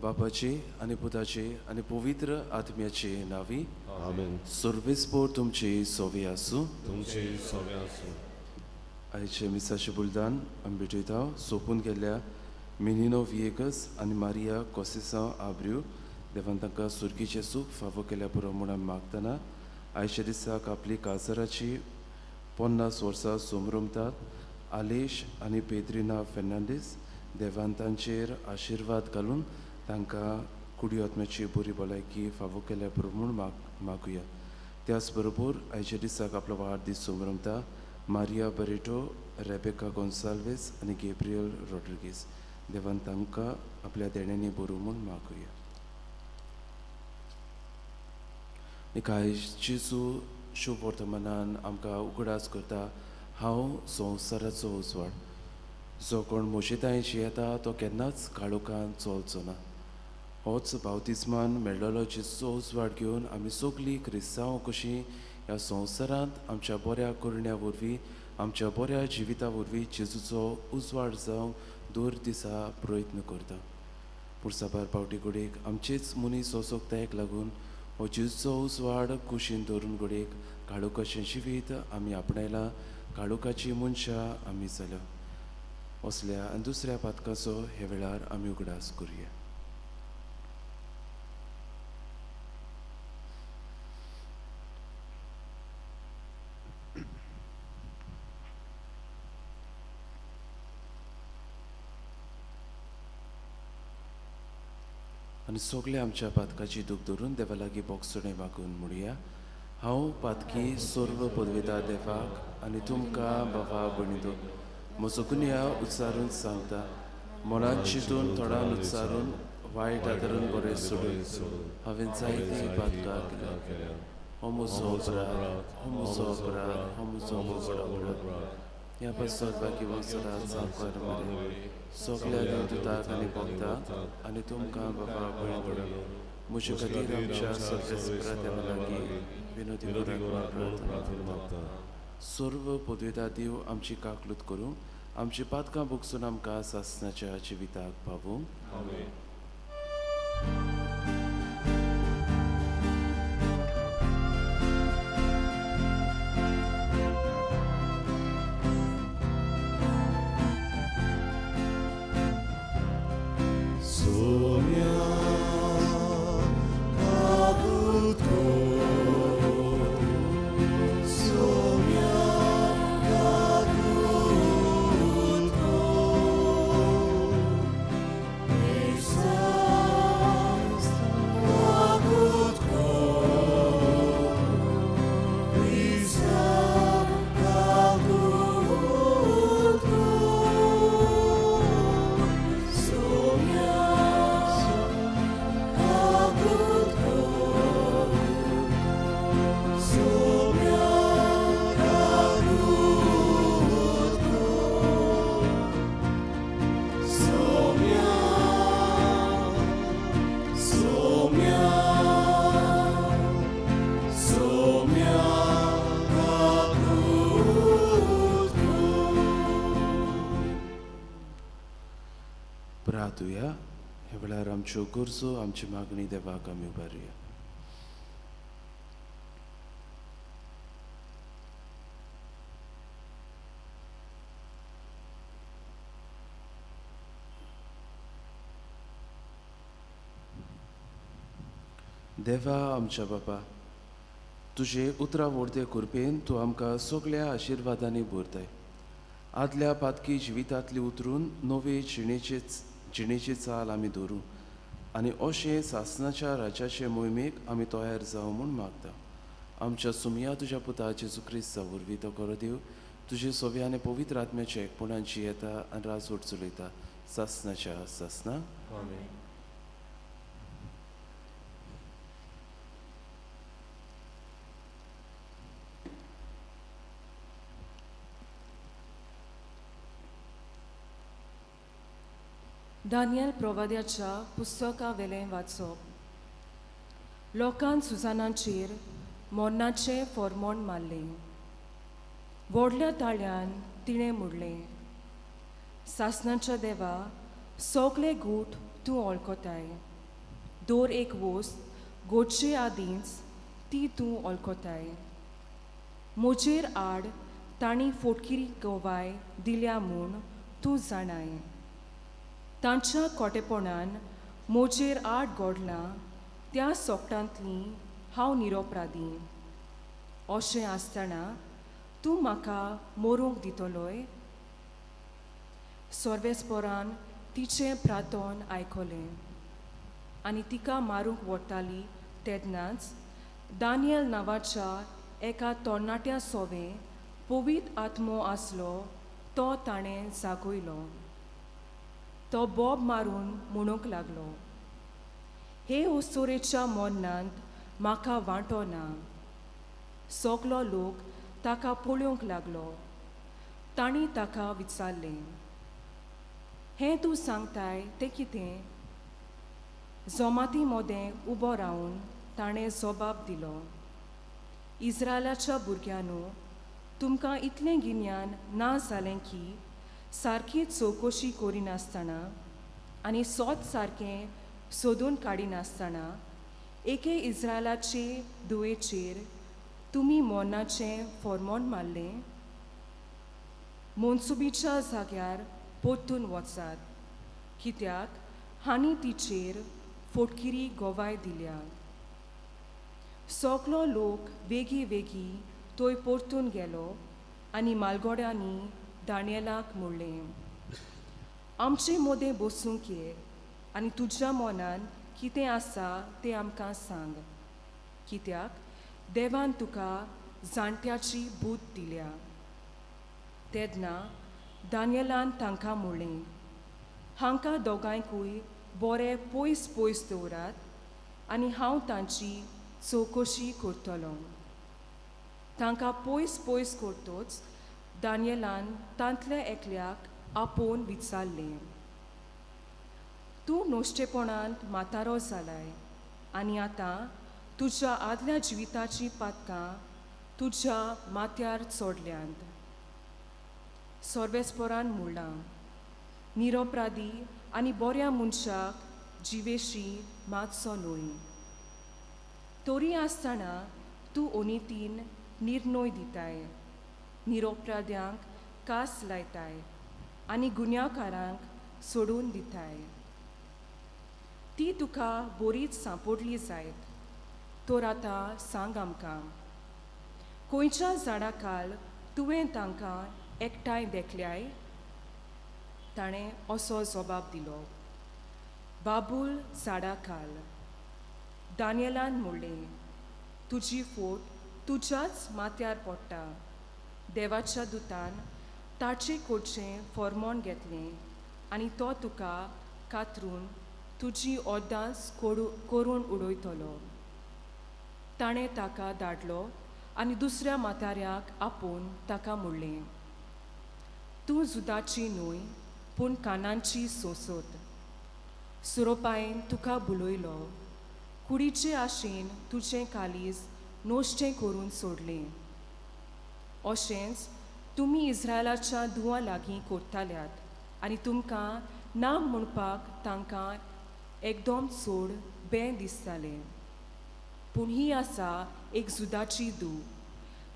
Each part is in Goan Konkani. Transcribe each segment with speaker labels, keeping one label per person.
Speaker 1: बापाचे आनी पुताचे आनी पवित्र आत्म्याचे नावी
Speaker 2: आमेन।
Speaker 1: सर्वेस्पोर तुमचे सोवे आसूं।
Speaker 2: तुमचे सोवे आसूं।
Speaker 1: आयचे मिसाचे बुलदान आमी भेटयता सोंपून गेल्ल्या मिनिनो विएगस आनी मारिया कोसेसांव आब्रियो देवान तांकां सुर्गीचें सूख फावो केल्या पुरो म्हूण आमी मागतना आयच्या दिसाक आपली काजराची 50 वर्सां सोमरमतात आलेश आनी पेद्रिना फेर्नांडीस देवान तांचेर आशिर्वाद घालून तांकां कुडी आत्म्याची बरी भलायकी फावो केल्या पुरो म्हूण मागुया। त्याच बरोबर आयच्या दिसाक आपलो वाडदीस सोमरमता मारिया बरेटो, रेबेका गोन्साल्वीस आनी गेब्रियल रॉड्रिगीस देवान तांकां आपल्या देण्यांनी बरो म्हूण मागुया। आयज जेजू शुभ वर्तमानान आमकां उगडास करता, हांव संवसाराचो उजवाड, जो कोण म्हजे तांय जियेता तो केन्नाच काळोखान चलचो ना। होच बावतिस्मान मेळ्ळलो जेजूचो उजवाड घेवन आमी सगळीं क्रिस्तांव कशीं ह्या संवसारांत आमच्या बऱ्या करण्या वरवीं, आमच्या बऱ्या जिविता वरवीं जेजूचो उजवाड जावंक दर दिसा प्रयत्न करता। पूण साबार पावटी घडयेक आमचेच मनीस असोकतायेक लागून हो जेजूचो उजवाड कुशीन धरून घडयेक काळोखाचें जिवीत आमी आपणायलां, काळोखाची मनशां आमी जाल्या। असल्या आनी दुसऱ्या पातकाचो हे वेळार आमी उगडास करुया। आनी सगळे आमच्या पातकाची दूख धरून देवा लागीं बोगसणें मागून म्हणुया, हांव पातकी सर्व पदवेता देवाक आनी तुमकां बाबा भयणींनो म्हजो गुन्यांव उच्चारून सांगता, मनान चिंतून थोडान उच्चारून वायट आदरून बरें सोडून हांवें जायतीं पातकां केल्या। हो म्हजो अपराध, हो म्हजो अपराध, हो म्हजो व्हड अपराध। ह्या पासत बाकी वंसरात सामकार मरे सगल्या देवदूताक आनी भक्ताक आनी तुमकां बाबा भयणींनो म्हजे खातीर आमच्या सर्वेस्परा देवा लागीं विनोदी प्रार्थना मागता। सर्व पदवेता देव आमची काकलूत करूं, आमची पातकां भोगसून आमकां सासणाच्या जिविताक पावूं। प्रार्थुया। ह्या वेळार आमच्यो गरजो, आमची मागणी देवाक आमी उबारुया। देवा आमच्या बापा, तुजे उतरां वर्ते कृपेन तूं आमकां सगळ्या आशिर्वादांनी भरताय। आदल्या पातकी जिवितांतली उतरून नवे जिणेची चाल आमी धरूं आनी अशें सासणाच्या राज्याचे मोहिमेक आमी तयार जावं म्हूण मागता। आमच्या सुमया तुज्या पुता जेजू क्रिस्ता वरवीं तो करो देव तुजे सोव्या आनी पवित्र आत्म्याचे एकपणान जियेता आनी राजवट चलयता सासणाच्या सासणा।
Speaker 3: दानियल प्रवाद्याच्या पुस्तकावेलें वाचप। लोकान सुजानाचेर मरणाचें फॉर्मोण मारलें, व्हडल्या ताळ्यान तिणें म्हणलें, सासणाच्या देवा सगळे गूट तूं वळखताय, दर एक वस्त घडचे आदींच ती तूं वळखताय. म्हजेर आड तांणी फोटकिरी गवाय दिल्या म्हूण तूं जाणाय. तांच्या खोटेपणान म्हजेर आड घडलां त्या सोकटांतली हांव निरोपराधी. अशें आसतना तूं म्हाका मरूंक दितलोय? सर्वेस्पोरान तिचें प्रार्थन आयकलें आनी तिका मारूंक वताली तेन्नाच दानियल नांवाच्या एका तरणाट्या सोवें पवित्र आत्मो आसलो तो ताणें जागयलो. तो बोब मारून म्हणूंक लागलो, हे अस्तोरेच्या मरणांत म्हाका वांटो ना. सगलो लोक ताका पळोवंक लागलो. तांणी ताका विचारलें, हें तूं सांगताय तें कितें? जमाती मदें उबो रावन ताणें जबाब दिलो, इस्रायलाच्या भुरग्यांनो, तुमकां इतलें गिन्यान ना जालें की सारकी चवकशी करिनासतना आनी सोद सारकें सोदून काडिनासतना एके इस्रायलाचे दुयेचेर तुमी मरणाचें फॉर्मोन मारलें. मनसुबीच्या जाग्यार परतून वचात, कित्याक हांणी तिचेर फोटकिरी गवाय दिल्या. सगलो लोक वेगीं वेगीं थंय परतून गेलो आनी मालगोड्यांनी दानियलाक म्हणलें, आमचे मदें बसूंक ये आनी तुज्या मनान कितें आसा तें आमकां सांग, कित्याक देवान तुका जाणट्याची बूद दिल्या. तेन्ना दानियलान तांकां म्हणलें, हांकां दोगांयकूय बरें पयस पयस दवरात आनी हांव तांची चवकशी करतलो. तांकां पयस पयस करतोच दानियलान तांतल्या एकल्याक आपोवन विचारलें, तूं नश्टेपणांत म्हातारो जालाय आनी आतां तुज्या आदल्या जिविताचीं पातकां तुज्या माथ्यार चोडल्यांत. सर्वेस्पोरान म्हणलां, निरोपराधी आनी बऱ्या मनशाक जिवेशी मातसो न्हय. तरी आसतना तूं अनितीन निर्णय दिताय, निरोपराध्यांक कास लायताय आनी गुन्यांवकारांक सोडून दिताय. ती तुका बरीच सांपडली जायत तर आतां सांग आमकां, खंयच्या झाडा खाल तुवें तांकां एकठांय देखल्याय? ताणें असो जबाब दिलो, बाबूल झाडा खाल. दानियलान म्हणलें, तुजी फोट तुज्याच माथ्यार पडटा. देवाच्या दुतान ताचे कडचें फॉर्मोन घेतलें आनी तो तुका कातरून तुजी अर्दांच करून उडयतलो. ताणें ताका धाडलो आनी दुसऱ्या म्हाताऱ्याक आपोवन ताका म्हणलें, तूं जुदाची न्हय पूण कानांची सोंसत. सुरोपायन तुका बुलयलो, कुडीचे आशेन तुजें कालीज नश्टें करून सोडलें. अशेंच तुमी इस्रायलाच्या दुवां लागीं करताल्यात आनी तुमकां ना म्हणपाक तांकां एकदम चड बें दिसतालें. पूण ही आसा एक जुदाची दू,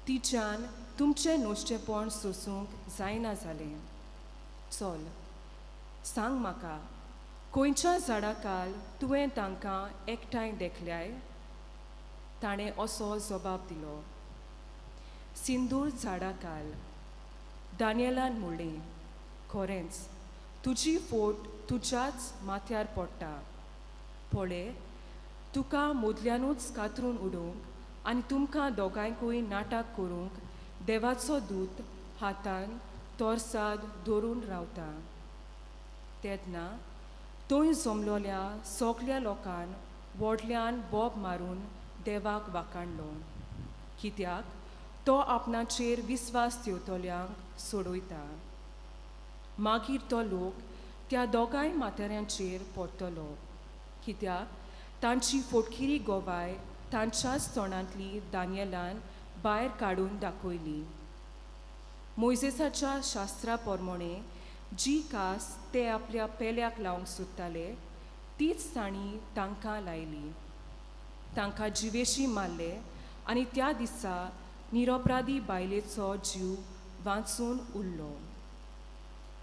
Speaker 3: तिच्यान तुमचें नश्टेपण सोसूंक जायना जालें. चल सांग म्हाका, खंयच्या झाडा खाल तुवें तांकां एकठांय देखल्याय? ताणें असो जबाब दिलो, सिंदूर झाडा खाल. दानियलान म्हणलें, खरेंच तुजी फोट तुज्याच माथ्यार पडटा. पळय, तुका मदल्यानूच कातरून उडोवंक आनी तुमकां दोगांयकूय नाटक करूंक देवाचो दूत हातान तोरसाद धरून रावता. तेन्ना थंय जमलोल्या सगल्या लोकान व्हडल्यान बोब मारून देवाक वाखाणलो, कित्याक तो आपणाचेर विस्वास ठेवतल्यांक सोडयता. मागीर तो लोक त्या दोगांय म्हाताऱ्यांचेर परतलो, कित्याक तांची फोटकिरी गवाय तांच्याच तोंडांतली दानियलान भायर काडून दाखयली. मोयजेसाच्या शास्त्रा प्रमाणे जी कास ते आपल्या पेल्याक लावंक सोदताले तीच तांणी तांकां लायली. तांकां जिवेशी मारले आनी त्या दिसा निरपराधी बायलेचो जीव वांचून उरलो.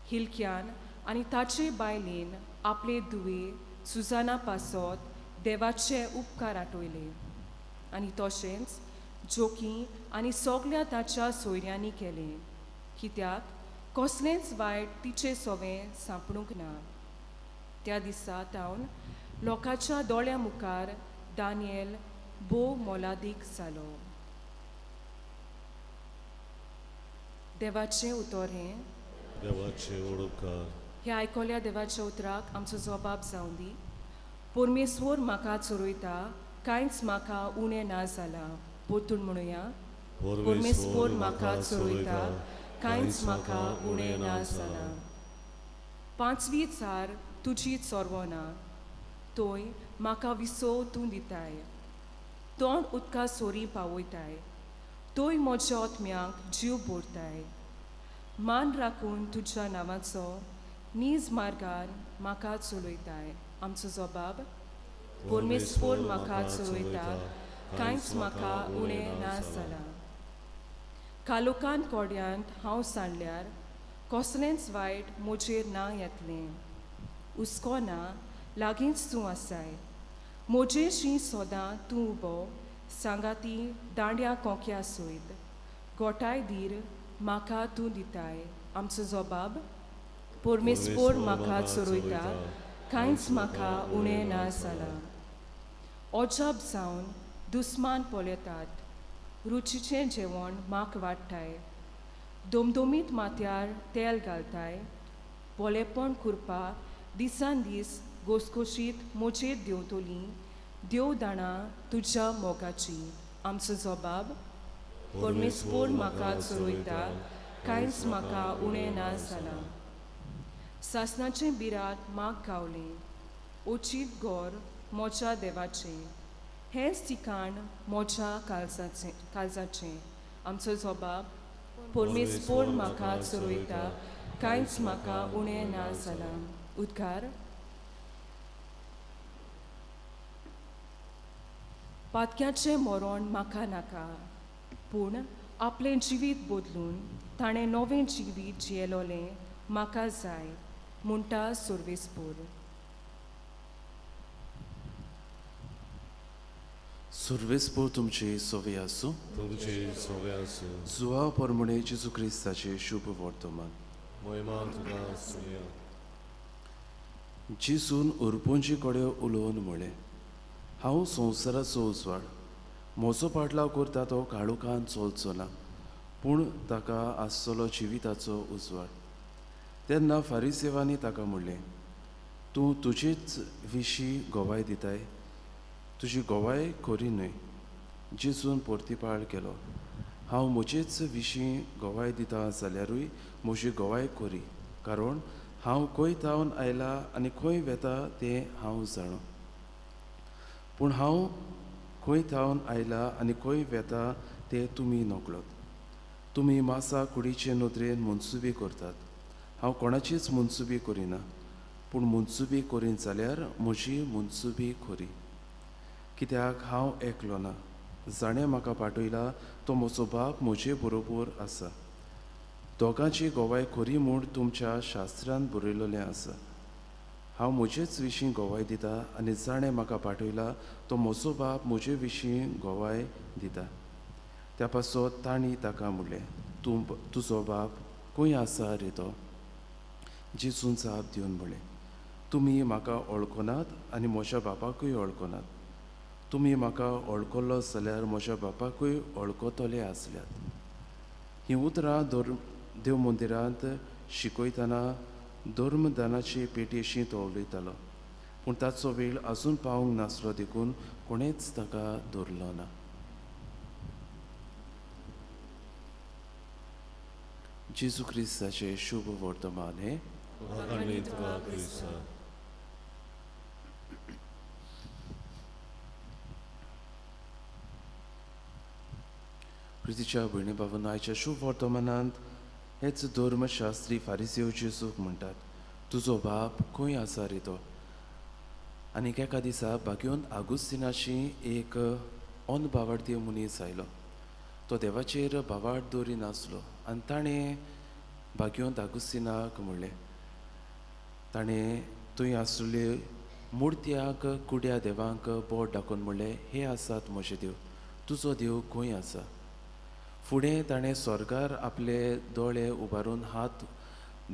Speaker 3: हिलक्यान आनी ताचे बायलेन आपले दुवे सुजाना पासत देवाचे उपकार आठवयले आनी तशेंच जोकी आनी सगल्या ताच्या सोयऱ्यांनी केलें, कित्याक कसलेंच वायट तिचे सोवें सांपडूंक ना. त्या दिसा तावन लोकांच्या दोळ्या मुखार दानियल भोव मोलादीक जालो. देवाचें उतर हें.
Speaker 2: देवाचें उपकार.
Speaker 3: ह्या आयकल्या देवाच्या उतराक आमचो जबाब जावं दी. परमेश्वर म्हाका चोरयता, कांयच म्हाका उणें ना जालां. परतून म्हणुया, परमेश्वर म्हाका चोरयता, कांयच म्हाका उणें ना जालां. पांचवी चार तुजी चोरवना, तोय म्हाका विसव तूं दिताय. तोंड उदका सोरी पावयताय, तोय म्हज्या आत्म्याक जीव भरताय. मान राखून तुज्या नांवाचो नीज मार्गान म्हाका चलयताय. आमचो जबाब, परमेश्वर म्हाका चलयता, कांयच म्हाका उणें ना जालां. कालोकान कोड्यांत हांव सांडल्यार कसलेंच वायट म्हजेर ना येतलें. हुस्को ना, लागींच तूं आसाय. म्हजेशी सदां तूं उबो, सांगाती दांड्या कोंक्या सयत. गोठाय धीर म्हाका तूं दिताय. आमचो जबाब, परमेश्वर म्हाका चोरयता, कांयच म्हाका उणें ना जालां. अजाप जावन दुस्मान पळयतात, रुचीचें जेवण म्हाका वाडटाय. दोमदोमीत माथ्यार तेल घालताय. बोलेपण करपा दिसान दीस घोसघोशीत म्हजेर देंवतली देवदाणां तुज्या मोगाची. आमचो जबाब, परमेश्वर म्हाका चोरयता, कांयच म्हाका उणें ना जालां. सासणाचें बिरात म्हाका गावलें, ओचीत गोर म्हज्या देवाचें. हेंच ठिकाण म्हज्या काळजाचें. आमचो जबाब, परमेश्वर म्हाका चोरयता, कांयच म्हाका उणें ना जालां. उद्गार. पातक्याचें मरण म्हाका नाका, पूण आपलें जिवीत बदलून ताणें नवें जिवीत जियेलोलें म्हाका जाय, म्हणटा सर्वेस्पोर.
Speaker 1: सर्वेस्पोर तुमचे सोवे आसूं.
Speaker 2: तुमचे सोवे आसूं.
Speaker 1: जुआ परमणे जेजू क्रिस्ताचें शुभ वर्तमान.
Speaker 2: महिमा तुका आसुया.
Speaker 1: जेजून उरपोंजी कडेन उलोवन म्हळें, हांव संवसाराचो उजवाड. म्हजो पाटलाव करता तो काळोखान चलचो ना, पूण ताका आसतलो जिविताचो उजवाड. तेन्ना फारिसेवांनी ताका म्हणलें, तूं तुजेच विशीं गवाय दिताय, तुजी गवाय खरी न्हय. जेजून परतिपाळ केलो, हांव म्हजेच विशीं गवाय दिता जाल्यारूय म्हजी गवाय खरी, कारण हांव खंय थावन आयला आनी खंय वेता तें हांव जाणा. पूण हांव खंय थावन आयला आनी खंय वेता तें तुमी नकळत. तुमी मासा कुडीचे नदरेन मनसुबी करतात. हांव कोणाचीच मनसुबी करिना, पूण मनसुबी करीन जाल्यार म्हजी मनसुबी खरी, कित्याक हांव एकलो ना. जाणें म्हाका पाठयला तो म्हजो बाप म्हजे बरोबर आसा. दोगांची गवाय खरी म्हूण तुमच्या शास्त्रान बरयलेलें आसा. हांव म्हजेच विशीं गवाय दिता आनी जाणें म्हाका पाठयला तो म्हजो बाप म्हजे विशीं गवाय दिता. त्या पासत तांणी ताका म्हणलें, तूं तुजो बाप खंय आसा रे तो? जेजून जाप दिवन म्हणलें, तुमी म्हाका वळखनात आनी म्हज्या बापाकूय वळखनात. तुमी म्हाका वळखलो जाल्यार म्हज्या बापाकूय वळखतले आसल्यात. हीं उतरां देव मंदिरांत शिकयतना धर्मदानाचे पेटेशी तो उलयतालो, पूण ताचो वेळ आजून पावूंक नासलो, देखून कोणेच ताका धरलो ना. जेजू क्रिस्ताचें शुभ वर्तमान हें. प्रितीच्या भयणी भावांनो, आयच्या शुभ वर्तमानांत हेच धर्मशास्त्री फारिसेव जेजूक म्हणटात, तुजो बाप खंय आसा रे तो? आनीक एका दिसा बागयोन आगुस्तिनाशी एक अनभावार्थी मनीस आयलो. तो देवाचेर भावार्थ दवरी नासलो आनी ताणें बागयोन आगुस्तिनाक म्हणलें, ताणें थंय आसले मुर्त्याक कुड्या देवांक बोट दाखोवन म्हणलें, हे आसात म्हजे देव, तुजो देव खंय आसा? फुडें ताणें स्वर्गार आपले दोळे उबारून हात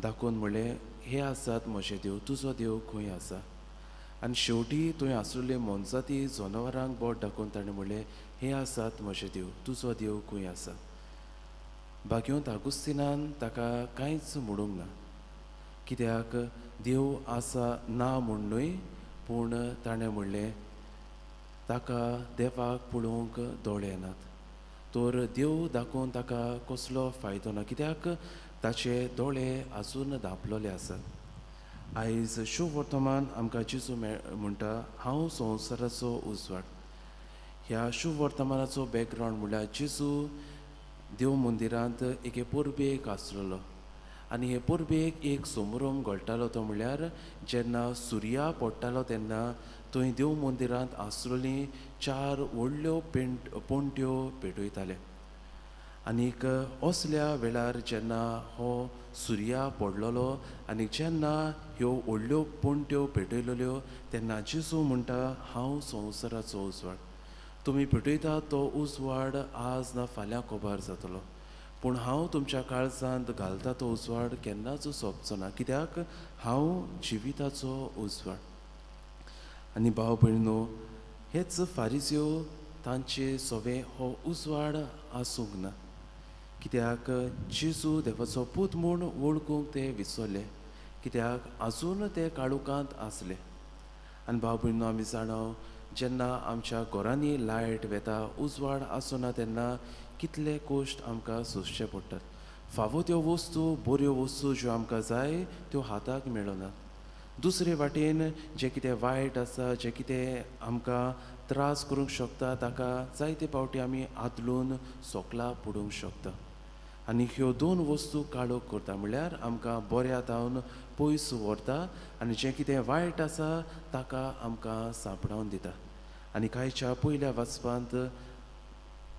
Speaker 1: दाखोवन म्हणलें, हे आसात म्हजे देव, तुजो देव खंय आसा? आनी शेवटी थंय आसलेले मोनजाती जनावरांक बोट दाखोवन ताणें म्हणलें, हे आसात म्हजे देव, तुजो देव खंय आसा? बागयोन आगुस्तिनान ताका कांयच म्हणूंक ना, कित्याक देव आसा ना म्हूण न्हय, पूण ताणें म्हणलें ताका देवाक पळोवंक दोळे नात, तर देव दाखोवन ताका कसलो फायदो ना, कित्याक ताचे दोळे आजून धांपलेले आसात. आयज शुभ वर्तमान आमकां जेजू म्हणटा, हांव संवसाराचो उजवाड. ह्या शुभ वर्तमानाचो बॅकग्रावंड म्हणल्यार जेजू देव मंदिरांत एके परबेक आसलेलो आनी हे परबेक एक समोरम घडटालो, तो म्हणल्यार जेन्ना सुर्या पडटालो तेन्ना थंय देव मंदिरांत आसलेलीं 4 व्हडल्यो पणट्यो पेटयताले. आनीक असल्या वेळार जेन्ना हो सुर्या पडलेलो आनी जेन्ना ह्यो व्हडल्यो पणट्यो पेटयलेल्यो तेन्ना जेजू म्हणटा, हांव संवसाराचो उजवाड, तुमी पेटयता तो उजवाड आज ना फाल्यां कोबार जातलो, पूण हांव तुमच्या काळजांत घालता तो उजवाड केन्नाच सोंपचो ना, कित्याक हांव जिविताचो उजवाड. आनी भाव भयणीनो, हेच फारिज्यो तांचे सवे हो उजवाड आसूंक ना, कित्याक जेजू देवाचो पूत म्हूण वळखूंक ते विसरले, कित्याक आजून ते काळोखांत आसले. आनी भाव भयणीनो, आमी जाणा जेन्ना आमच्या घरांनी लायट वेता, उजवाड आसना तेन्ना कितले कश्ट आमकां सोंसचे पडटात. फावो त्यो वस्तू, बऱ्यो वस्तू ज्यो आमकां जाय त्यो हाताक मेळनात. दुसरे वाटेन जें कितें वायट आसा, जें कितें आमकां त्रास करूंक शकता, ताका जायते फावटी आमी आदलून सोकला पडूंक शकता. आनी ह्यो दोन वस्तू काळोख करता, म्हणल्यार आमकां बऱ्या तावन पयस व्हरता आनी जें कितें वायट आसा ताका आमकां सांपडावन दिता. आनी कांयच्या पयल्या वाचपांत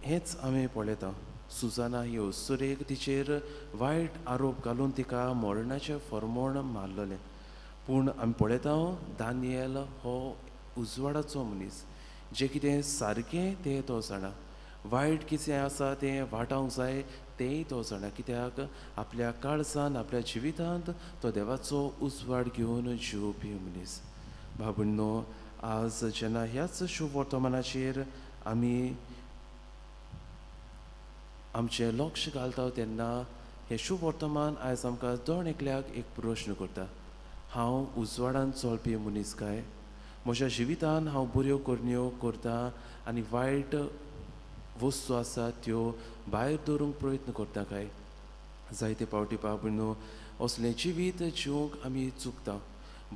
Speaker 1: हेंच आमी पळयता, सुजाना ही अस्तुरेक तिचेर वायट आरोप घालून तिका मरणाचें फर्मोण मारलेलें, पूण आमी पळयता दानियल हो उजवाडाचो मनीस, जें कितें सारकें तें तो जाणा, वायट कितें आसा तें वाटावंक जाय तेंय तो जाणा, कित्याक आपल्या काळजान आपल्या जिवितांत तो देवाचो उजवाड घेवन जिवपी मनीस. भावंडो, आज जेन्ना ह्याच शुभ वर्तमानाचेर आमी आमचें लक्ष घालता तेन्ना हें शुभ वर्तमान आयज आमकां दर एकल्याक एक प्रश्न करता, हांव उजवाडान चलपी मनीस काय? म्हज्या जिवितान हांव बऱ्यो करण्यो करता आनी वायट वस्तू आसा त्यो भायर दवरूंक प्रयत्न करता काय? जायते फावटी बाबा असलें जिवीत जिवंक आमी चुकता,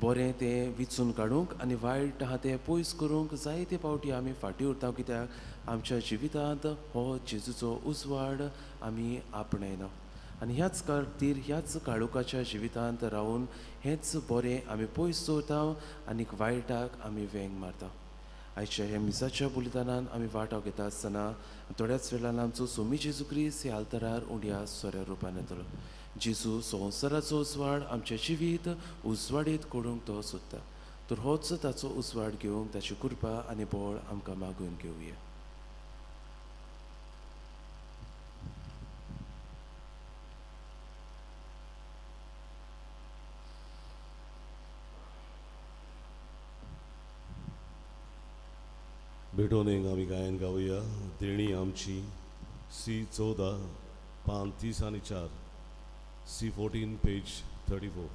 Speaker 1: बरें तें विचून काडूंक आनी वायट आहा तें पयस करूंक जायते फावटी आमी फाटीं उरता, कित्याक आमच्या जिवितांत हो जेजूचो उजवाड आमी आपणायना. आनी ह्याच खातीर ह्याच काळोखाच्या जिवितांत रावून हेंच बरें आमी पयस दवरता आनी वायटाक आमी वेंग मारता. आयच्या ह्या मिसाच्या बलिदानान आमी वांटो घेता आसतना थोड्याच वेळान आमचो सोमी जेजू क्रिस्त ह्या आल्तरार उंड्या सोऱ्या रुपान येतलो. जेजू संवसाराचो उजवाड आमचें जिवीत उजवाडीत करूंक तो सोदता, तर होच ताचो उजवाड घेवंक ताची कृपा आनी बळ आमकां मागून घेवया.
Speaker 2: भेटोन आमी गायन गावया देणी आमची सी 14 पान 30 आनी 4 सी 14 पेज 34.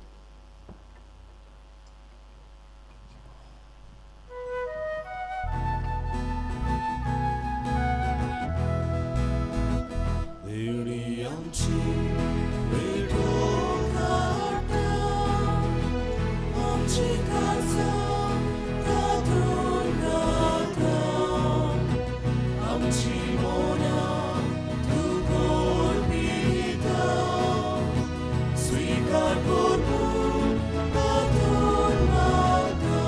Speaker 2: देणी आमची भेटोन काडटा आमची काळजां तातूंत गाता आमची मनां तूं कोरपिता स्वीकार करून तातूंत मागता.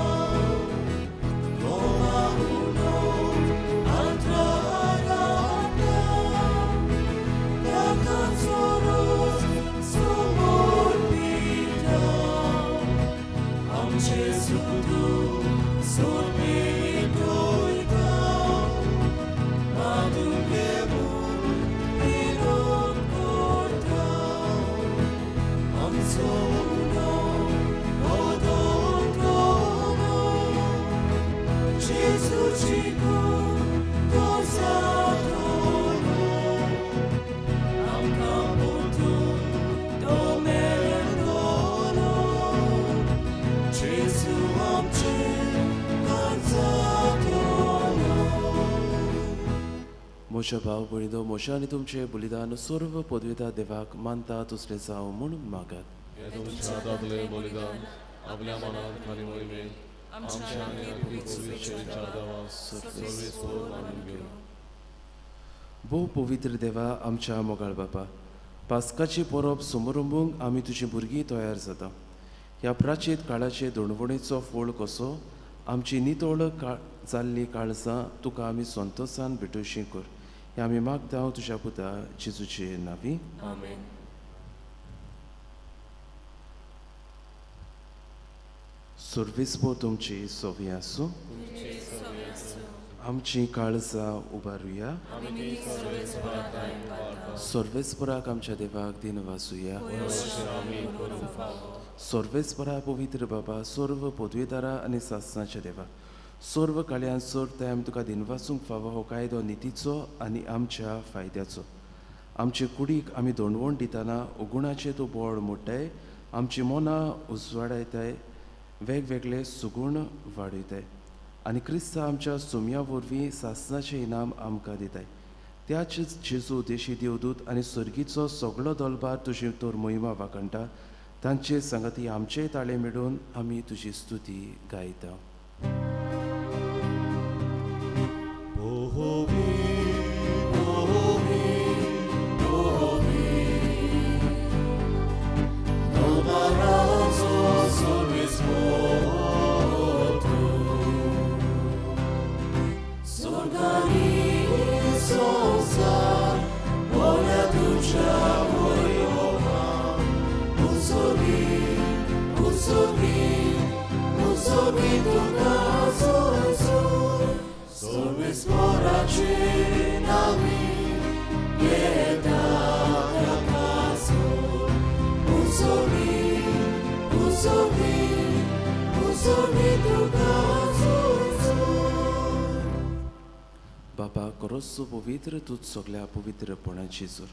Speaker 4: Gesù tu sorpetoita adungebu iron porta amsono odotono Gesù cico tosatono amcaputu domerdono Gesù amce alzatono.
Speaker 1: म्हज्या भाव भयणींनो, म्हजें आनी तुमचें बलिदान सर्व पदवेता देवाक मानता तसलें जावं म्हूण मागात.
Speaker 2: हें तुमच्या हातांतलें बलिदान आपल्या मनांत आनी मोहिमेन आमच्या आनी पृथ्वीच्या देवा सर्वेस्पर मानून घेवं.
Speaker 1: भोव पवित्र देवा, आमच्या मोगाळ बापा, पास्काची परब समरंबूंक आमी तुजीं भुरगीं तयार जाता. ह्या प्राचीत काळाचे दोणवणेचो फोळ कसो आमची नितळ जाल्ली काळजां तुका आमी संतोसान भेटोवशी कर. हें आमी मागता तुज्या पुता जेजूचे नांवी.
Speaker 3: आमेन.
Speaker 1: सर्वेस्पर तुमची सोवी आसूं. आमची काळजां उबारुया. सर्वेस्पराक आमच्या देवाक दिन वासुया. सर्वेस्परा पवित्र बाबा, सर्व पदवेदारा आनी सासनाच्या देवा, सर्व काळ्यान सर ते आमी तुका दिनवासूंक फावो हो कायदो नितीचो आनी आमच्या फायद्याचो. आमचे कुडीक आमी दोणवण दितना उगुणाचें तूं बळ मोडटाय, आमची मनां उजवाडायताय, वेगवेगळे सुगूण वाडयताय आनी क्रिस्ता आमच्या सुमया वरवीं सासनाचें इनाम आमकां दिताय. त्याच जेजू देशी देवदूत आनी सर्गीचो सगळो दलबार तुजी तर मोहिमा वाखणटा. तांचे संगती आमचेय ताळे मेळून आमी तुजी स्तुती गायता. बाबा, करोसो पवित्र तूं सगल्या पवित्रपणाची जोर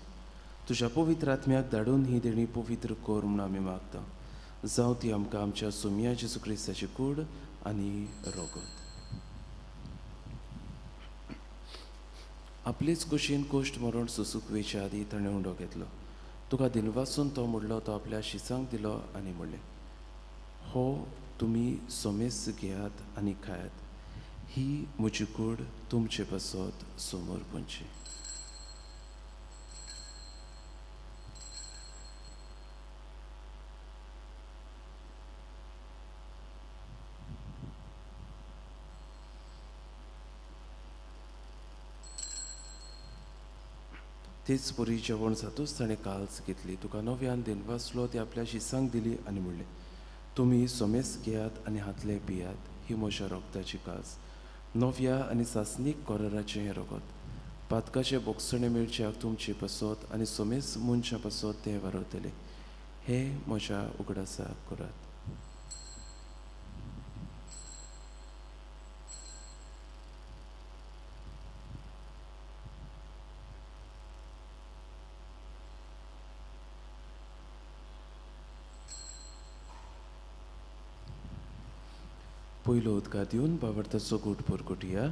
Speaker 1: तुज्या पवित्र आत्म्याक धाडून ही देणी पवित्र कर म्हूण आमी मागता. जावं ती आमकां आमच्या सोमया जेजू क्रिस्ताची कूड आनी रोगत. आपलेच कुशीन कोश्ट मरण सोसूंक वेचे आदीं ताणें उंडो घेतलो. तुका दिनवासून तो मोडलो, तो आपल्या शिसांक दिलो आनी म्हणलें, हो तुमी सोमेस घेयात आनी खायात, ही म्हजी कूड तुमचे पासत समोर पुंची. तेच परी जेवण जातूच ताणें काल्स घेतली, तुका नव्यान दिनवासलो, ती आपल्या शिसांक दिली आनी म्हणलें, तुमी सोमेस घेयात आनी हातले पियात, ही म्हज्या रोगताची काज, नव्या आनी सासनीक कराराचें हें रोगत. पातकाचे बोगसणे मेळच्याक तुमचे पासत आनी सोमेस मनशां पासत तें वारवतलें. हें म्हज्या उगडासाक करात. पयलो उदका दिवन बावडताचो गूट परगटया.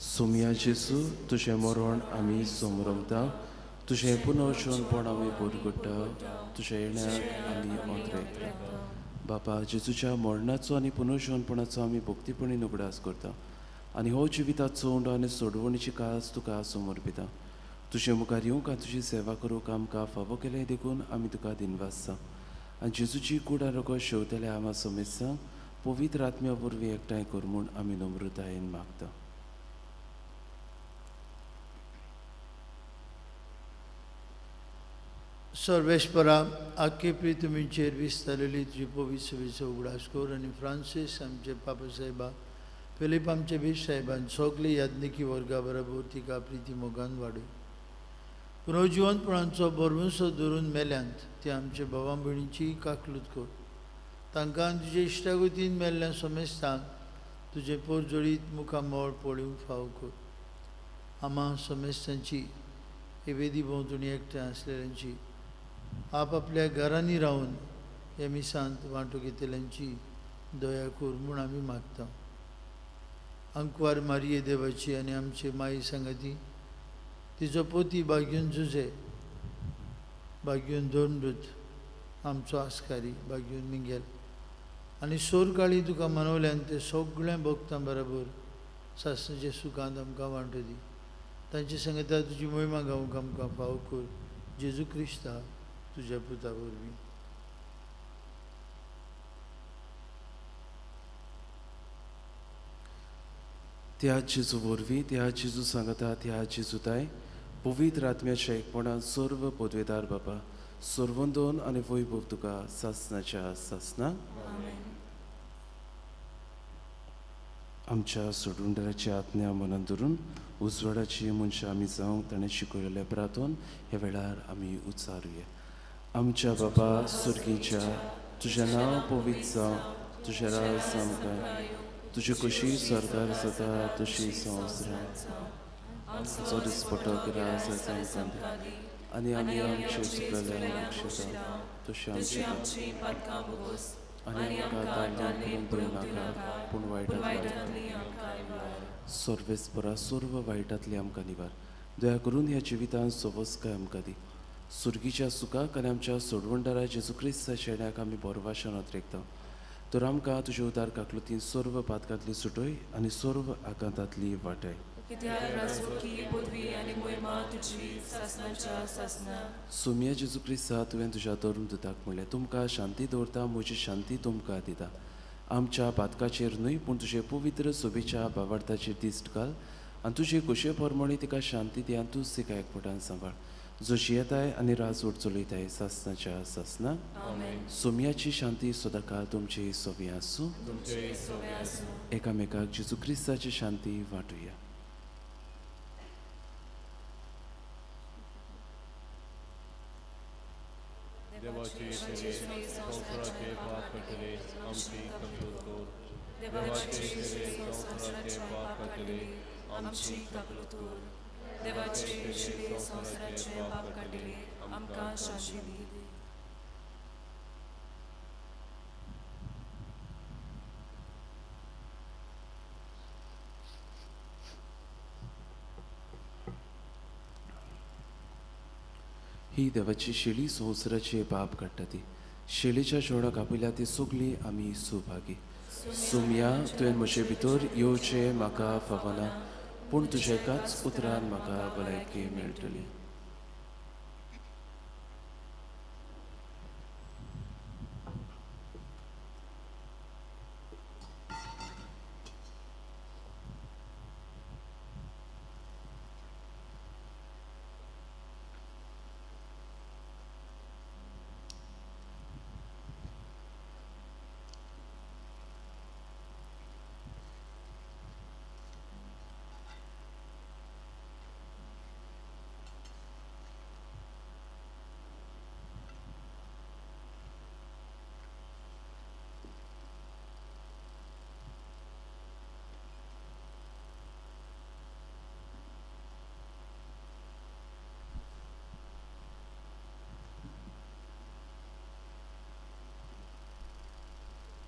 Speaker 1: सोमया जेजू, तुजें मरण आमी समरमता, तुजें पुनर्जीवनपण आमी परगट्टा, तुज्या येण्याक आमी ओंद्रेता. बापा, जेजूच्या मरणाचो आनी पुनर्जीवनपणाचो आमी भक्तीपणी उगडास करता आनी हो जिविताचो उंडो आनी सोडवणीची काज तुका समर्पिता. तुजे मुखार येवंक आनी तुजी सेवा करूंक आमकां फावो केलें देखून आमी तुका दिनवासता आनी जेजूची कूड आनी रोगत शेवतल्या आमा समेस्तांक पवित्र आत्म्या वरवीं एकठांय कर म्हूण आमी नम्रतायेन मागता.
Speaker 5: सर्वेस्परा आख्खे प्रितमीचेर विस्तारलेली तुजी पवित्र सभेचो उगडास कर आनी फ्रांसीस आमचे पापा साहेबा, फिलीप आमचे बीश साहेबान सगळे याज्ञिकी वर्गा बरोबर तिका प्रिती मोगान वाडय. पुनर्जिवंतपणाचो भरवंसो धरून मेल्यांत ते आमचे भावा भयणीची काकलूत कर. तांकां तुजे इश्टागतीन मेल्ल्या समेस्तांक तुजें पोरजोळीत मुखामळ पळोवंक फाव कर. आमा समेस्तांची हे वेदी भोंवतणी एकठांय आसलेल्यांची आपआपल्या घरांनी रावन ह्या मिसांत वांटो घेतल्यांची दया कर म्हूण आमी मागता. अंकवार मारिये देवाची आनी आमचे माई सांगाती तिचो पोती बागयून जुजे, बागयून धर्मदूत आमचो आस्कारी बागयून मिंगेल आनी सोरकाळी तुका मनवल्यान ते सगळ्या भक्तां बरोबर सासणाच्या सुखांत आमकां वांटो दी. तांचे सांगता तुजी मोहिमा गावंक आमकां फाव कर. जेजू क्रिस्ता तुज्या पुता वरवीं.
Speaker 1: त्या जेजू वरवीं, त्या जेजू सांगता, त्या जेजूताय पवित्र आत्म्याच्या एकपणान सर्व पदवेदार बाबा सर्वंदोन आनी वैभव तुका सासनाच्या सासना. आमच्या सोडूंडराच्या आज्ञा मनान धरून उजवाडाची मनशां आमी जावंक ताणें शिकयलेल्या प्रातोन ह्या वेळार आमी उच्चारुया. आमच्या बाबा सुर्गीच्या, तुजें नांव पवित्र जावं, तुजें राज आमकां, तुजी कशी सरकार जाता तशी संवसारांत आमचो दिसपटो राज आमकां दी आनी आमी आमचे चुकलेल्यांक बक्षिता तशी आमची आनी आमकां ताणें पडूंक दिवनाका पूण वायटांतली सर्वेस्परा सर्व वायटांतली आमकां निवार. दया करून ह्या जिवितांत सवस्काय आमकां दी. सुर्गीच्या सुखाक आनी आमच्या सोडवणदारा जेजू क्रिस्ताच्या येण्याक आमी बोरवाशान अत्रेकता. तर आमकां तुजे उदार काकलुतीन सर्व पातकांतली सुटय आनी सर्व आकांतांतली वाटय. सोम्या जेजू क्रिस्ता, तुवें तुज्या धर्मदूताक म्हणलें, तुमकां शांती दवरता, म्हजी शांती तुमकां दिता. आमच्या पातकाचेर न्हय पूण तुजे पवित्र सोबेच्या भावार्थाचेर दिश्ट घाल आनी तुजे खोशये प्रमाणे तिका शांती दी आनी तूंच तिका एकपटान सांबाळ, जो जियेताय आनी राजवट चलयताय सासनाच्या सासना. सोम्याची शांती सदांकाळ तुमची सोबी आसूं. एकामेकाक जेजू क्रिस्ताची शांती वांटुया.
Speaker 6: देवाचे संवसाराचे पाप काडटले आमची कबूल कर. देवाचे संवसाराचे पाप काडटले आमची कबूल कर. देवाचे संवसाराचे पाप काडटले आमकां शांती दी.
Speaker 1: ही देवाची शेळी संवसाराचे पाप काडटा ती शेळीच्या जेवणाक आपयल्या ती सगळी आमी सुभागी. सोम्या, तुवें म्हजे भितर येवचें म्हाका फावना पूण तुज्या एकाच उतरान म्हाका भलायकी मेळटली.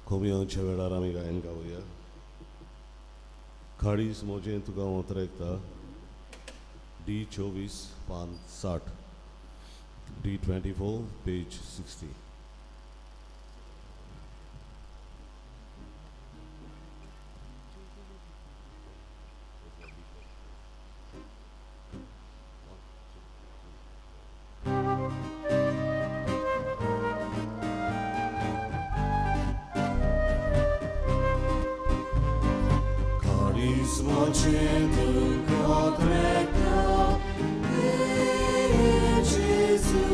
Speaker 2: कोमियांच्या वेळार आमी गायन गावया. खाडीस मोजें तुका ओतरेकता डी 24 पान 60, डी 24 पेज 60.
Speaker 4: Gesù,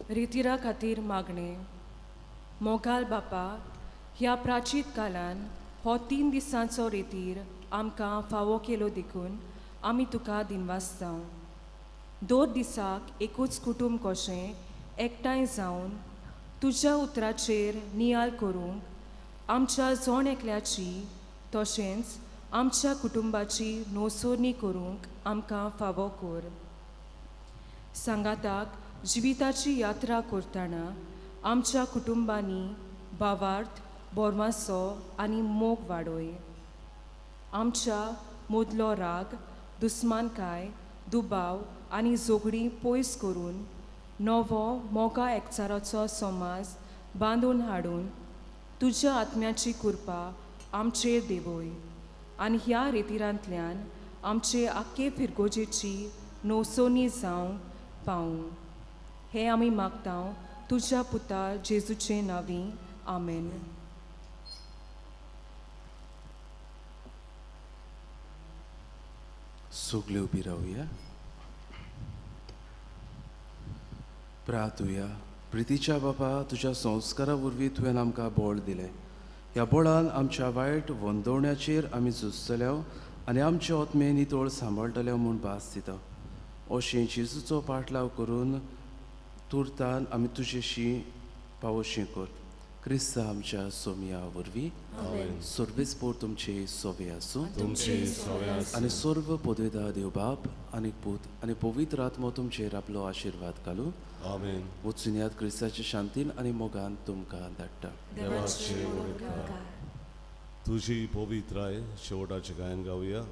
Speaker 3: रितिरा खातीर मागणें. मोगाल बापा, ह्या प्राचीत कालान हो 3 दिसांचो रेतीर आमकां फावो केलो देखून आमी तुका दिनवासता. 2 दिसाक एकूच कुटुंब कशें एकठांय जावन तुज्या उतराचेर नियाळ करूंक आमच्या जण एकल्याची तशेंच आमच्या कुटुंबाची नोसोरणी करूंक आमकां फावो कर. सांगाताक जिविताची यात्रा करतना आमच्या कुटुंबांनी भावार्थ, बोरमासो आनी मोग वाडय. आमच्या मदलो राग, दुस्मानकाय, दुबाव आनी झगडीं पयस करून नवो मोगा एकचाराचो समाज बांदून हाडून तुज्या आत्म्याची कृपा आमचेर देवय आनी ह्या रेतिरांतल्यान आमचे आख्खे फिरगोजेची नोसोनी जावंक पावूं. हे आमी मागता तुज्या पुता जेजूचे नांवी, आमेन.
Speaker 1: सगळे उबी रावया. प्रार्थुया. प्रितीच्या बापा, तुज्या संस्कारा वरवीं तुवें आमकां बळ दिलें. ह्या बळान आमच्या वायट वंदवण्याचेर आमी झुजतले आनी आमचे आत्मे नितळ सांबाळटले म्हूण भास दिता. अशें जेजूचो पाटलाव करून तुर्तान आमी तुजेशी पावोशी कर. क्रिस्ता आमच्या सोमया वरवीं. सर्वेस पोर तुमचे सोवे आसूं आनी सर्व पदवेदा देव बाप आनी पूत आनी पवित्र आत्मो तुमचेर आपलो आशिर्वाद घालूं. वचुनयात क्रिस्ताच्या शांतीन आनी मोगान तुमकां धाडटा.
Speaker 2: तुजी पवित्राय शेवटाचें गायन गावया.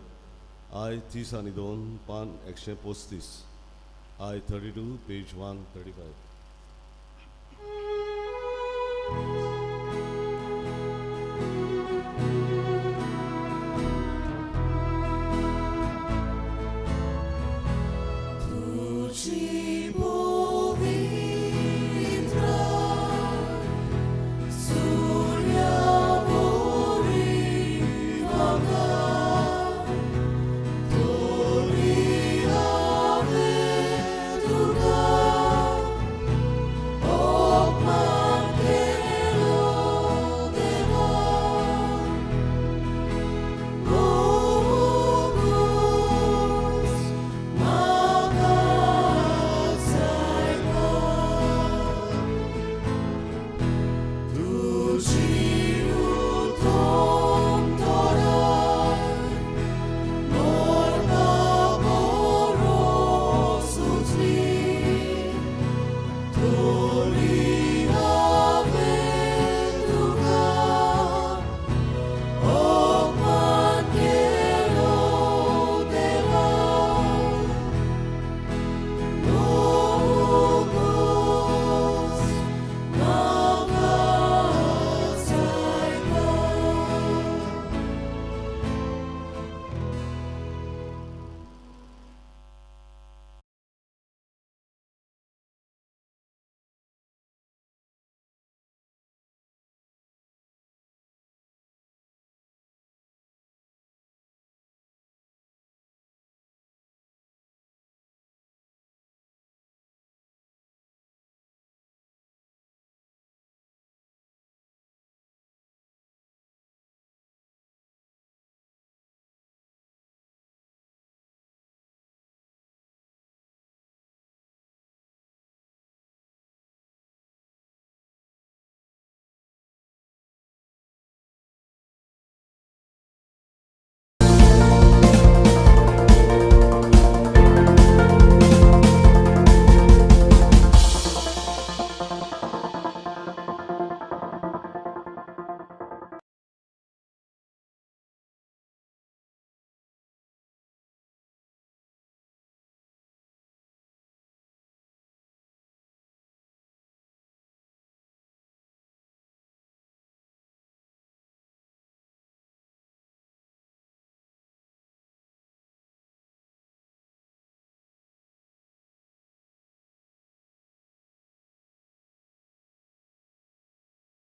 Speaker 2: I 32 पान 135, I 32 page 135.